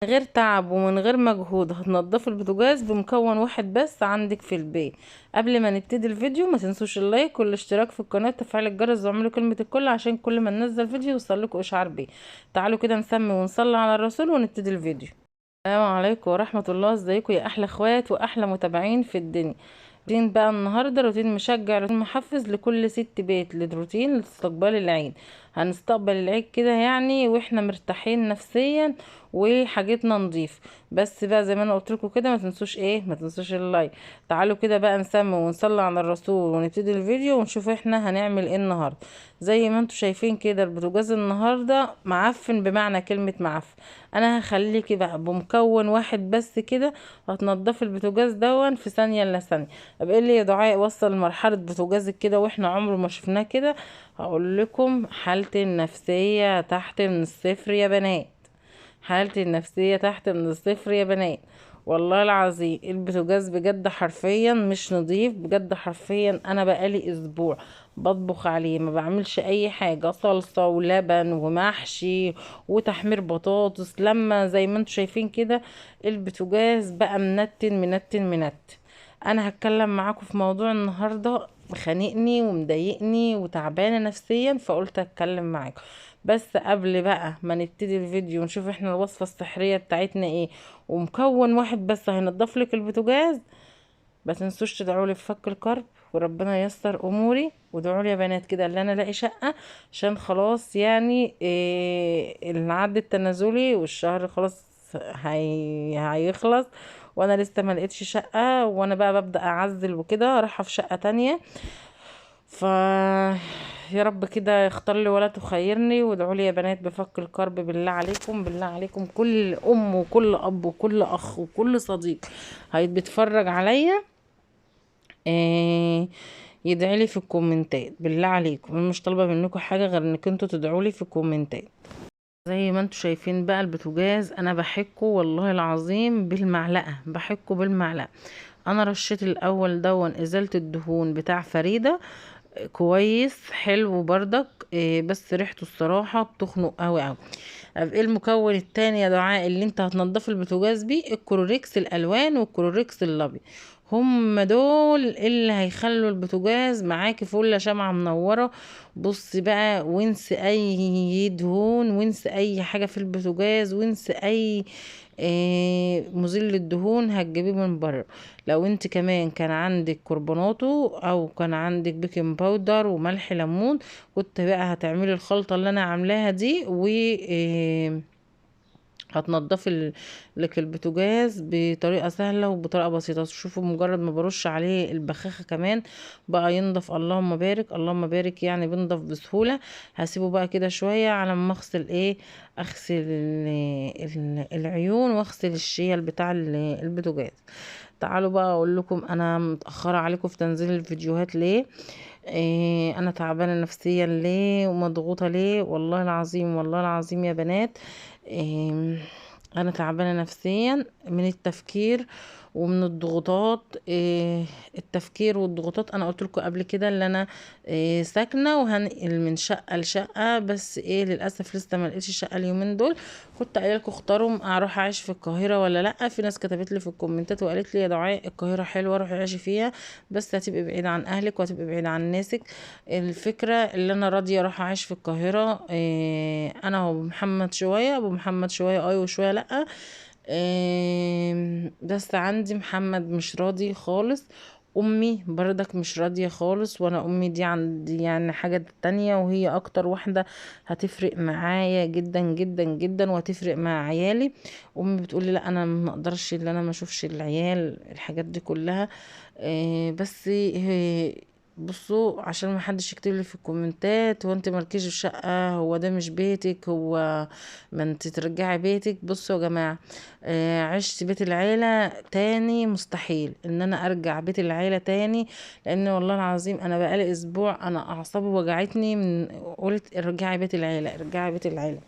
غير تعب ومن غير مجهود هتنضفي البوتاجاز بمكون واحد بس عندك في البيت. قبل ما نبتدي الفيديو ما تنسوش ال like والاشتراك في القناة وتفعيل الجرس واعملوا كلمة الكل عشان كل ما ننزل فيديو يوصل لكم اشعار بيه. تعالوا كده نسمي ونصلي على الرسول ونبتدي الفيديو. السلام عليكم ورحمة الله، ازيكم يا احلى اخوات واحلى متابعين في الدنيا. روتين بقى النهارده، روتين مشجع، روتين محفز لكل ست بيت، للروتين لاستقبال العيد. هنستقبل العيد كده يعني واحنا مرتاحين نفسيا وحاجتنا نضيف. بس بقى زي ما انا قلت لكم كده ما تنسوش ايه، ما تنسوش ال like. تعالوا كده بقى نسمي ونصلي على الرسول ونبتدي الفيديو ونشوف احنا هنعمل ايه النهارده. زي ما انتم شايفين كده البوتاجاز النهارده معفن بمعنى كلمة معفن. انا هخليكي بقى بمكون واحد بس كده هتنضفي البوتاجاز دون في ثانية الا ثانية. طب ايه اللي يا دعاء وصل لمرحلة بوتاجازك كده واحنا عمره ما شفناه كده؟ هقول لكم حالتي النفسية تحت من الصفر يا بنات، حالتي النفسية تحت من الصفر يا بنات والله العظيم. البوتاجاز بجد حرفيا مش نظيف، بجد حرفيا انا بقالي اسبوع بطبخ عليه، ما بعملش اي حاجة، صلصه ولبن ومحشي وتحمير بطاطس. لما زي ما انتم شايفين كده البوتاجاز بقى منتن منتن منتن. انا هتكلم معاكم في موضوع النهارده خانقني ومضايقني وتعبانه نفسيا، فقلت اتكلم معاكم. بس قبل بقى ما نبتدي الفيديو ونشوف احنا الوصفة السحريه بتاعتنا ايه ومكون واحد بس هينضف لك البوتاجاز، ما تنسوش تدعوا لي بفك الكرب وربنا ييسر اموري، وادعوا لي يا بنات كده اللي انا الاقي شقه عشان خلاص يعني إيه العد التنازلي والشهر خلاص هيخلص وانا لسه ما لقيتش شقه، وانا بقى ببدا اعزل وكده رايحة في شقه تانية. ف يا رب كده يختار لي ولا تخيرني. وادعوا لي يا بنات بفك الكرب بالله عليكم، بالله عليكم. كل ام وكل اب وكل اخ وكل صديق هيتفرج عليا يدعي لي في الكومنتات بالله عليكم. انا مش طالبه منكم حاجة غير انكم انتوا تدعوا لي في الكومنتات. زي ما انتوا شايفين بقى البوتاجاز انا بحكه والله العظيم بالمعلقه، بحكه بالمعلقه. انا رشيت الاول دون ازالة الدهون بتاع فريدة كويس حلو بردك بس ريحته الصراحة بتخنق قوي قوي. ايه المكون التاني يا دعاء اللي انت هتنضفي البوتاجاز بيه؟ الكلوريكس الالوان والكلوريكس الابيض، هم دول اللي هيخلوا البوتاجاز معاكي فله شمعة منورة. بصي بقى وانسي اي دهون وانسي اي حاجة في البوتاجاز وانسي اي مزيل للدهون هتجيبيه من بره. لو انت كمان كان عندك كربوناتو او كان عندك baking powder وملح ليمون كنت بقى هتعملي الخلطة اللي انا عاملاها دي و هتنضفي لك البوتاجاز بطريقة سهلة وبطريقة بسيطة. شوفوا مجرد ما برش عليه البخاخه كمان بقى ينضف، اللهم بارك اللهم بارك، يعني بينضف بسهولة. هسيبه بقى كده شوية على ما اغسل ايه، اغسل العيون واغسل الشيل بتاع البوتاجاز. تعالوا بقى اقول لكم انا متاخرة عليكم في تنزيل الفيديوهات ليه، انا تعبانة نفسيا ليه ومضغوطه ليه. والله العظيم والله العظيم يا بنات انا تعبانة نفسيا من التفكير ومن الضغوطات. التفكير والضغوطات انا قلت لكم قبل كده اللي انا ساكنة وهنقل من شقه لشقه، بس ايه للاسف لسه ما لقيتش شقه اليومين دول. كنت قايله لكم اختاروا اروح اعيش في القاهرة ولا لا. في ناس كتبت لي في الكومنتات وقالت لي يا دعاء القاهرة حلوة روحي عيشي فيها، بس هتبقي بعيدة عن اهلك وهتبقي بعيدة عن ناسك. الفكرة اللي انا راضية اروح اعيش في القاهرة انا ومحمد شوية، ابو محمد شوية ايوه وشوية لا، بس عندي محمد مش راضي خالص، امي بردك مش راضية خالص، وانا امي دي عندي يعني حاجة تانية وهي اكتر واحدة هتفرق معايا جدا جدا جدا وهتفرق مع عيالي. امي بتقولي لا انا ما اقدرش ان انا ما اشوفش العيال الحاجات دي كلها. بس بصوا عشان ما حدش يكتب لي في الكومنتات هو انت مالكيش في شقه، هو ده مش بيتك، هو ما انت ترجعي بيتك. بصوا يا جماعة عشت بيت العيلة تاني مستحيل ان انا ارجع بيت العيلة تاني، لان والله العظيم انا بقالي اسبوع انا اعصابي وجعتني من قلت ارجعي بيت العيلة ارجعي بيت العيلة.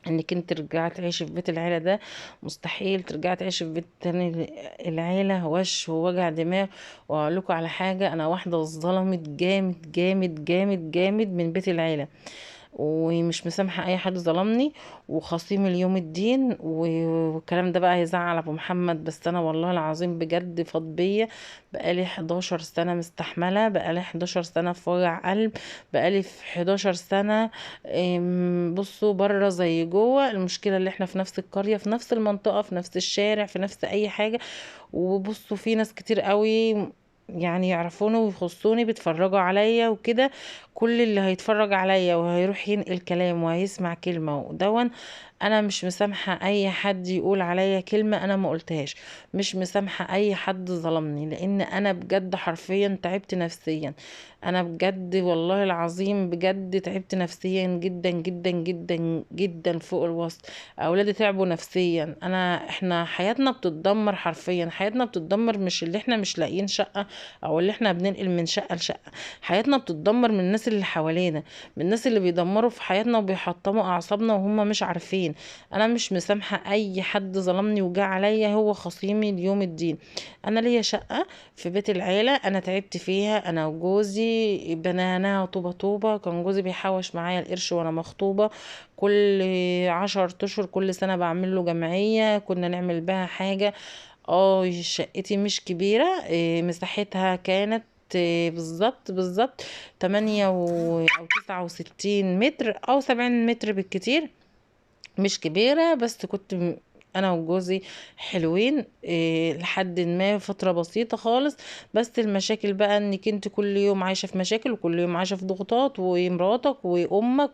انك انت ترجعي تعيشي في بيت العيلة ده مستحيل ترجعي تعيشي في بيت تاني العيلة، وش ووجع دماغ. واقول لكم على حاجة، انا واحدة اتظلمت جامد جامد جامد جامد من بيت العيلة. ومش مسامحة اي حد ظلمني، وخصيمي اليوم الدين. والكلام ده بقى هيزعل ابو محمد، بس انا والله العظيم بجد فاض بيا. بقالي 11 سنة مستحمله، بقالي 11 سنة في وجع قلب، بقالي في 11 سنة. بصوا بره زي جوه، المشكلة اللي احنا في نفس القرية، في نفس المنطقة، في نفس الشارع، في نفس اي حاجة. وبصوا في ناس كتير قوي يعني يعرفوني ويخصوني، بيتفرجوا عليا وكده. كل اللي هيتفرج عليا وهيروح ينقل كلام وهيسمع كلمة ودون، انا مش مسامحة اي حد يقول عليا كلمة انا ما قلتهاش، مش مسامحة اي حد ظلمني، لان انا بجد حرفيا تعبت نفسيا. انا بجد والله العظيم بجد تعبت نفسيا جدا جدا جدا جدا فوق الوصف. اولادي تعبوا نفسيا، احنا حياتنا بتتدمر حرفيا، حياتنا بتتدمر. مش اللي احنا مش لاقيين شقة او اللي احنا بننقل من شقة لشقة، حياتنا بتتدمر من الناس اللي حوالينا، من الناس اللي بيدمروا في حياتنا وبيحطموا اعصابنا وهم مش عارفين. انا مش مسامحة اي حد ظلمني وجا عليا، هو خصيمي اليوم الدين. انا ليا شقة في بيت العيلة، انا تعبت فيها انا وجوزي، بنيناها طوبة طوبة. كان جوزي بيحوش معايا القرش وانا مخطوبة، كل 10 اشهر كل سنة بعمل له جمعية كنا نعمل بها حاجة. شقتي مش كبيرة، مساحتها كانت بالظبط بالظبط 8 او 69 متر او 70 متر بالكتير، مش كبيرة، بس كنت انا وجوزي حلوين لحد ما فترة بسيطة خالص. بس المشاكل بقى انك انت كل يوم عايشة في مشاكل، وكل يوم عايشة في ضغوطات، ومراتك وامك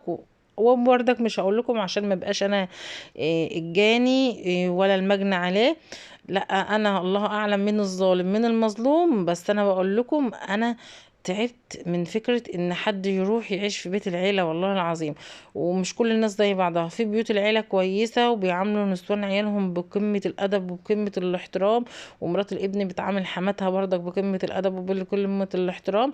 وبردك مش هقول لكم عشان ما بقاش انا الجاني ولا المجني عليه، لا انا الله اعلم من الظالم من المظلوم. بس انا بقول لكم انا تعبت من فكرة ان حد يروح يعيش في بيت العيلة والله العظيم. ومش كل الناس زي بعضها، في بيوت العيلة كويسة وبيعاملوا نسوان عيالهم بقمة الادب وبقمة الاحترام، ومرات الابن بتعامل حماتها برضك بقمة الادب وبقمة الاحترام.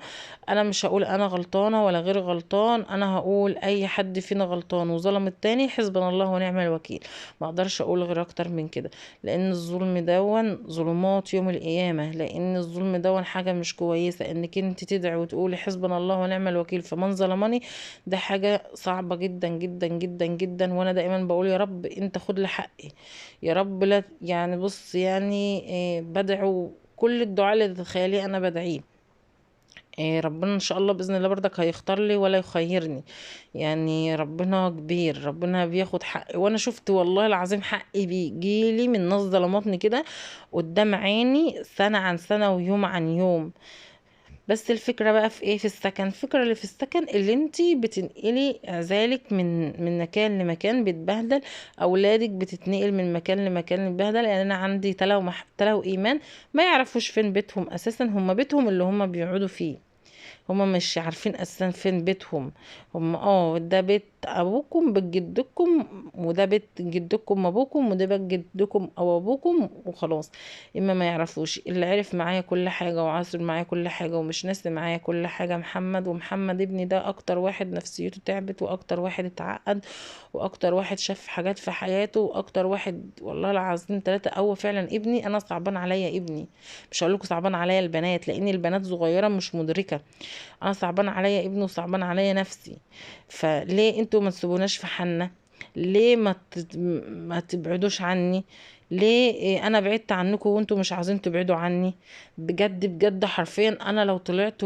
انا مش هقول انا غلطانة ولا غير غلطان، انا هقول اي حد فينا غلطان وظلم التاني حسبنا الله ونعم الوكيل. ما اقدرش اقول غير اكتر من كده، لان الظلم دون ظلمات يوم القيامة، لان الظلم دون حاجة مش كويسة انك انت تدعي وتقولي حسبنا الله ونعم الوكيل فمن ظلمني، ده حاجة صعبة جدا جدا جدا جدا. وانا دايما بقول يا رب انت خد لي حقي يا رب، لا يعني بص يعني بدعو كل الدعاء اللي تتخيليه انا بدعية، ربنا ان شاء الله باذن الله بردك هيختار لي ولا يخيرني. يعني ربنا كبير، ربنا بياخد حقي. وانا شفت والله العظيم حقي بيجيلي من ناس ظلمتني كده قدام عيني سنة عن سنة ويوم عن يوم. بس الفكرة بقى في ايه؟ في السكن. الفكرة اللي في السكن اللي انتي بتنقلي عزالك من مكان لمكان بيتبهدل، اولادك بتتنقل من مكان لمكان بيتبهدل. يعني انا عندي تلا وايمان ما يعرفوش فين بيتهم اساسا، هم بيتهم اللي هم بيقعدوا فيه، هما مش عارفين اساسا فين بيتهم. هم ده بيت ابوكم بيت جدكم، وده بيت جدكم ابوكم، وده بيت جدكم او ابوكم وخلاص. اما ما يعرفوش. اللي عرف معايا كل حاجة وعاصر معايا كل حاجة ومش ناسي معايا كل حاجة محمد. ومحمد ابني ده اكتر واحد نفسيته تعبت، واكتر واحد اتعقد، واكتر واحد شاف حاجات في حياته، واكتر واحد والله العظيم 3. هو فعلا ابني انا صعبان عليا ابني، مش هقول لكم صعبان عليا البنات لان البنات صغيرة مش مدركه، انا صعبان عليا ابني وصعبان عليا نفسي. فليه انتوا ما تسيبوناش في حالنا؟ ليه ما تبعدوش عني؟ ليه انا بعدت عنكم وانتوا مش عايزين تبعدوا عني؟ بجد بجد حرفيا انا لو طلعت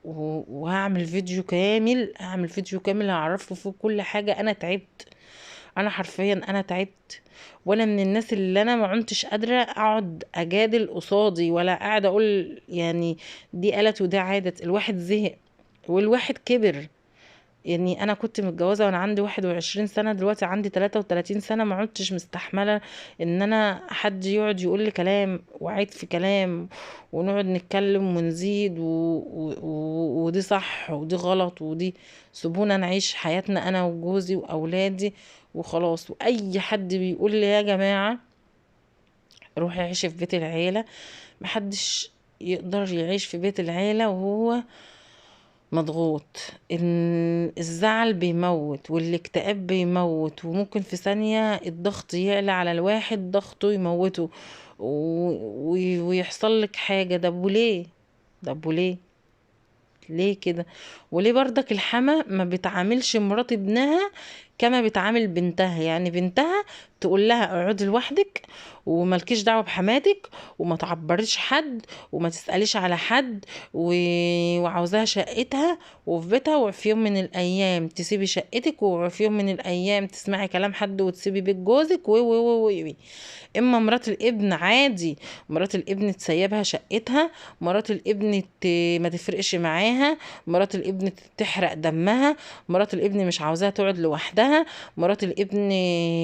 وهعمل فيديو كامل، هعمل فيديو كامل هعرفكم فيه كل حاجة. انا تعبت، انا حرفيا انا تعبت، وانا من الناس اللي انا ما عدتش قادرة اقعد اجادل قصادي ولا قاعدة اقول يعني دي قالت وده عادت. الواحد زهق والواحد كبر. يعني انا كنت متجوزة وانا عندي 21 سنة، دلوقتي عندي 33 سنة، ما عدتش مستحمله ان انا حد يقعد يقول لي كلام وعيد في كلام ونقعد نتكلم ونزيد ودي صح ودي غلط ودي. سيبونا نعيش حياتنا انا وجوزي واولادي وخلاص. واي حد بيقول لي يا جماعة روحي عيشي في بيت العيلة، محدش يقدر يعيش في بيت العيلة وهو مضغوط. الزعل بيموت والاكتئاب بيموت، وممكن في ثانية الضغط يعلى على الواحد، ضغطه يموته ويحصل لك حاجة. ده وليه؟ ده وليه؟ ليه كده؟ وليه برضك الحما ما بتعاملش مرات ابنها كما بتعامل بنتها؟ يعني بنتها تقول لها اقعدي لوحدك ومالكيش دعوه بحماتك وما تعبريش حد وما تساليش على حد وعاوزاها شقتها وفي بيتها، وفي يوم من الايام تسيبي شقتك، وفي يوم من الايام تسمعي كلام حد وتسيبي بيت جوزك و و و و. اما مرات الابن عادي، مرات الابن تسيبها شقتها، مرات الابن ما تفرقش معاها، مرات الابن تحرق دمها، مرات الابن مش عاوزاها تقعد لوحدها، مرات الابن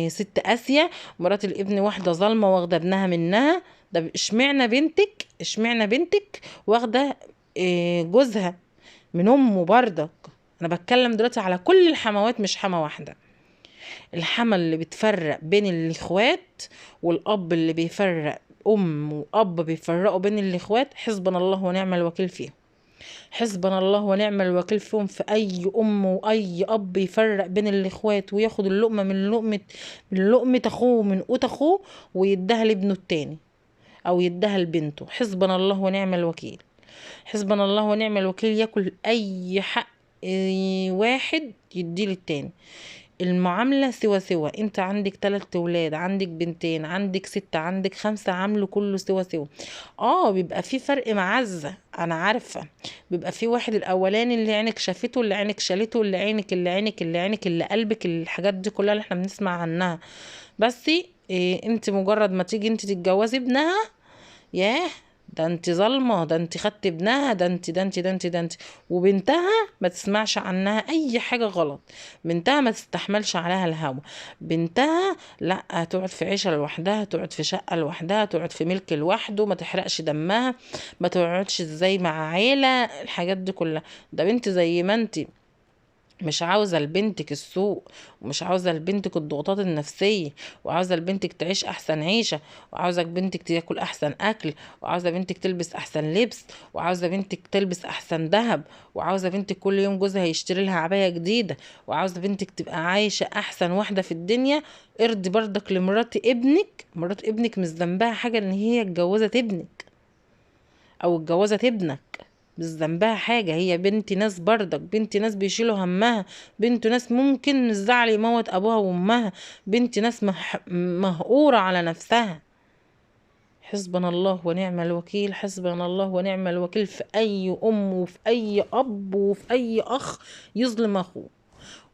ست قاسية، مرات الابن واحدة ظالمه واخده ابنها منها. ده اشمعنى بنتك، اشمعنى بنتك واخده جوزها من امه بردك؟ انا بتكلم دلوقتي على كل الحموات مش حما واحدة. الحما اللي بتفرق بين الاخوات، والاب اللي بيفرق، ام واب بيفرقوا بين الاخوات، حسبنا الله ونعم الوكيل فيهم، حسبنا الله ونعم الوكيل فيهم. في اي ام واي اب يفرق بين الاخوات وياخد اللقمة من لقمة اخوه، من قوت اخوه، ويديها لابنه التاني او يديها لبنته، حسبنا الله ونعم الوكيل، حسبنا الله ونعم الوكيل. ياكل اي حق واحد يديه للتاني. المعاملة سوا سوا، انت عندك 3 ولاد، عندك بنتين، عندك 6، عندك 5، عامله كله سوا سوا. بيبقى في فرق معزة، انا عارفة، بيبقى في واحد الاولاني اللي عينك شافته، اللي عينك شالته، اللي عينك اللي عينك اللي عينك اللي قلبك، الحاجات دي كلها اللي احنا بنسمع عنها. بس انت مجرد ما تيجي انت تتجوزي ابنها، ياه ده انت ظالمه، ده انت خدت ابنها، ده انت ده انت ده انت ده انت. وبنتها ما تسمعش عنها اي حاجة غلط، بنتها ما تستحملش عليها الهوا، بنتها لا تقعد في عيشه لوحدها، تقعد في شقه لوحدها، تقعد في ملك لوحده، ما تحرقش دمها، ما تقعدش ازاي مع عيله، الحاجات دي كلها. ده بنت زي ما انت مش عاوزة لبنتك السوء، ومش عاوزة لبنتك الضغوطات النفسية، وعاوزة لبنتك تعيش أحسن عيشة، وعاوزة بنتك تاكل أحسن أكل، وعاوزة بنتك تلبس أحسن لبس، وعاوزة بنتك تلبس أحسن ذهب، وعاوزة بنتك كل يوم جوزها يشتري لها عباية جديدة، وعاوزة بنتك تبقى عايشة أحسن واحدة في الدنيا. ارضي برضك لمرات ابنك، مرات ابنك مش ذنبها حاجة إن هي اتجوزت ابنك أو اتجوزت ابنك، مش ذنبها حاجة، هي بنت ناس بردك، بنت ناس بيشيلوا همها، بنت ناس ممكن الزعل يموت ابوها وامها، بنت ناس مهقورة على نفسها. حسبنا الله ونعم الوكيل، حسبنا الله ونعم الوكيل في اي ام وفي اي اب وفي اي اخ يظلم اخوه.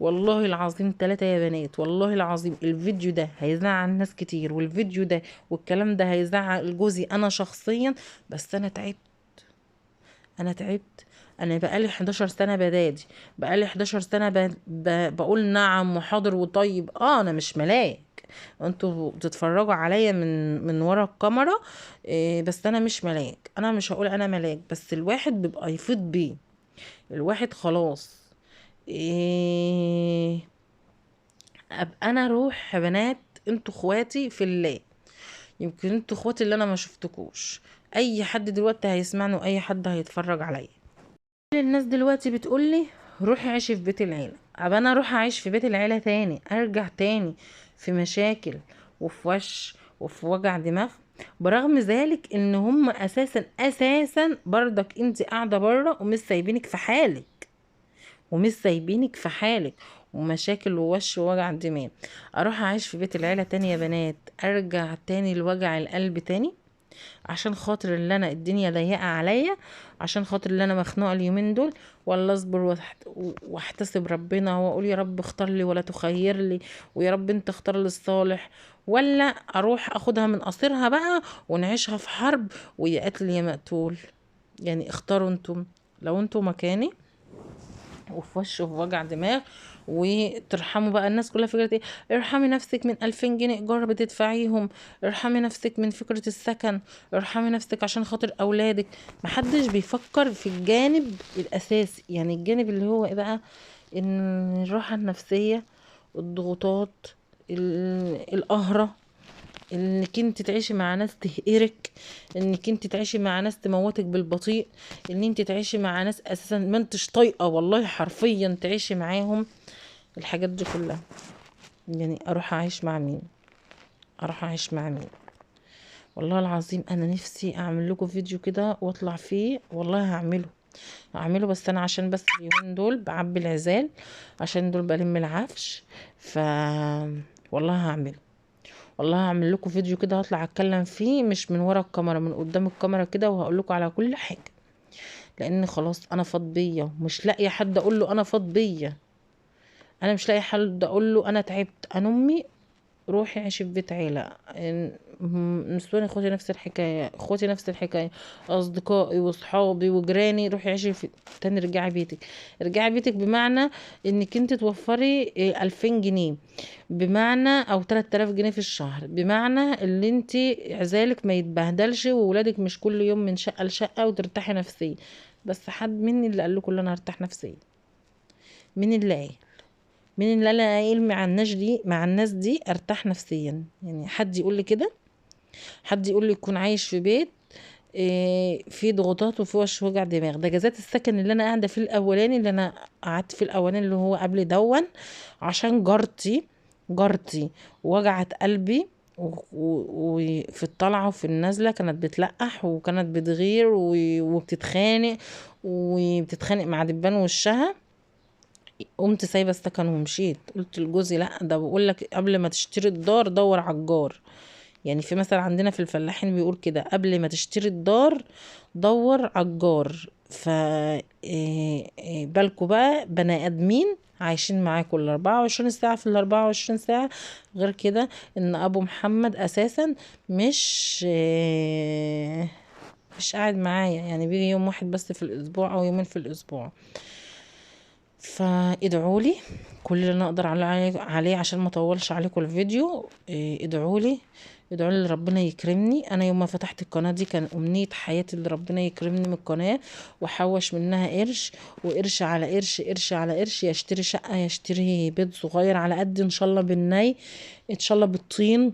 والله العظيم 3 يا بنات، والله العظيم الفيديو ده هيزعل ناس كتير، والفيديو ده والكلام ده هيزعل جوزي انا شخصيا، بس انا تعبت، انا تعبت. انا بقالي 11 سنة بدادي، بقالي 11 سنة بقول نعم وحاضر وطيب. انا مش ملاك، انتوا بتتفرجوا عليا من ورا الكاميرا، بس انا مش ملاك، انا مش هقول انا ملاك، بس الواحد بيبقى يفيض بيه، الواحد خلاص. ابقى انا روح يا بنات، انتوا اخواتي في الله، يمكن انتوا اخواتي اللي انا ما شفتكوش. اي حد دلوقتي هيسمعني واي حد هيتفرج عليا، كل الناس دلوقتي بتقولي روحي عيشي في بيت العيلة. ابقى انا اروح اعيش في بيت العيلة تاني، ارجع تاني في مشاكل وفي وش وفي وجع دماغ، برغم ذلك ان هم اساسا اساسا برضك انت قاعدة بره ومش سايبينك في حالك، ومش سايبينك في حالك، ومشاكل ووش ووجع دماغ. اروح اعيش في بيت العيلة تاني يا بنات، ارجع تاني لوجع القلب تاني، عشان خاطر اللي انا الدنيا ضيقه عليا، عشان خاطر اللي انا مخنوقه اليومين دول، ولا اصبر واحتسب ربنا واقول يا رب اختار لي ولا تخير لي، ويا رب انت اختار لي الصالح، ولا اروح اخدها من قصيرها بقى ونعيشها في حرب ويا قتل يا مقتول. يعني اختاروا انتم لو انتم مكاني، وفي وش وفي وجع دماغ. وترحموا بقى الناس كلها فكرة ايه، ارحمي نفسك من 2000 جنيه ايجار بتدفعيهم، ارحمي نفسك من فكرة السكن، ارحمي نفسك عشان خاطر اولادك. محدش بيفكر في الجانب الاساسي، يعني الجانب اللي هو ايه بقى، ان الراحة النفسية، الضغوطات، القهرة، انك انت تعيشي مع ناس تهقرك، انك انت تعيشي مع ناس تموتك بالبطيء، ان انت تعيشي مع ناس اساسا ما انتش طايقة والله حرفيا تعيشي معاهم، الحاجات دي كلها. يعني اروح اعيش مع مين؟ اروح اعيش مع مين؟ والله العظيم انا نفسي اعمل لكم فيديو كده واطلع فيه، والله هعمله. هعمله، بس انا عشان بس اليومين دول بعبي العزال، عشان دول بلم العفش. ف والله هعمله، والله هعمل لكم فيديو كده هطلع اتكلم فيه، مش من ورا الكاميرا، من قدام الكاميرا كده، وهقول لكم على كل حاجة. لان خلاص انا فاض بيا، مش لاقيه حد اقول له انا فاض بيا، انا مش لاقيه حد اقول له انا تعبت. انا امي روحي عيشي في بيت عيله، نسواني اخواتي نفس الحكاية، اخواتي نفس الحكاية، اصدقائي واصحابي وجيراني روحي عيشي في تاني، ارجعي بيتك، ارجعي بيتك، بمعنى انك انت توفري 2000 جنيه، بمعنى او 3000 جنيه في الشهر، بمعنى اللي انت عزالك ما يتبهدلش، وولادك مش كل يوم من شقه لشقه، وترتاحي نفسيا. بس حد مني اللي قال لكم ان انا هرتاح نفسيا؟ مين اللي قال؟ مين اللي انا قايل مع الناس دي، مع الناس دي ارتاح نفسيا؟ يعني حد يقول لي كده، حد يقول لي يكون عايش في بيت فيه ضغوطات وفيه وش وجع دماغ. ده جازات السكن اللي انا قاعدة فيه الاولاني، اللي انا قعدت فيه الاولاني اللي هو قبل دون، عشان جارتي وجعت قلبي، وفي الطلعة وفي النازلة كانت بتلقح وكانت بتغير وبتتخانق، وبتتخانق مع دبان وشها. قمت سايبه السكن ومشيت، قلت لجوزي لا ده بقول لك قبل ما تشتري الدار دور على الجار. يعني في مثل عندنا في الفلاحين بيقول كده، قبل ما تشتري الدار دور على الجار. ف بالكوا بقى بني ادمين عايشين معاكم ال 24 ساعة في ال 24 ساعة. غير كده ان ابو محمد اساسا مش قاعد معايا، يعني بيجي يوم واحد بس في الاسبوع او يومين في الاسبوع. فادعوا لي كل اللي انا اقدر عليه عشان ما اطولش عليكم الفيديو. ادعوا لي، ادعوا لي ربنا يكرمني. انا يوم ما فتحت القناة دي كان امنية حياتي اللي ربنا يكرمني من القناة، واحوش منها قرش، وقرش على قرش، قرش على قرش، يشتري شقه، يشتري بيت صغير على قد ان شاء الله بالني، ان شاء الله بالطين.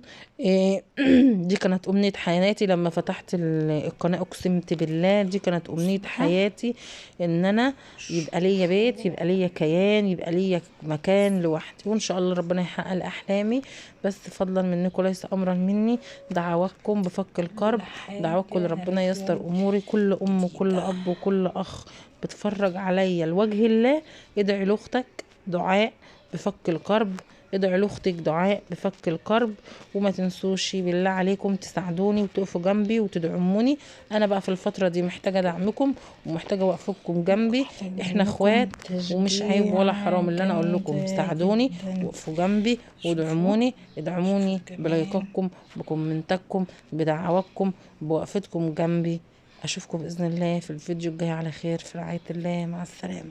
دي كانت امنية حياتي لما فتحت القناة، اقسمت بالله دي كانت امنية حياتي، ان انا يبقى ليا بيت، يبقى ليا كيان، يبقى ليا مكان لوحدي، وان شاء الله ربنا يحقق احلامي. بس فضلا منكم ليس امرا مني، دعواتكم بفك الكرب، دعواتكم لربنا يستر اموري. كل ام وكل اب وكل اخ بتفرج عليا لوجه الله، ادعي لاختك دعاء بفك الكرب، ادعي لاختك دعاء بفك الكرب. وما تنسوش بالله عليكم تساعدوني وتقفوا جنبي وتدعموني. انا بقى في الفترة دي محتاجه دعمكم ومحتاجة وقفكم جنبي، احنا اخوات ومش عيب ولا حرام اللي انا اقول لكم ساعدوني وقفوا جنبي ودعموني. ادعموني بلايكاتكم، بكومنتاتكم، بدعواتكم، بوقفتكم جنبي. اشوفكم باذن الله في الفيديو الجاي على خير، في رعاية الله، مع السلامة.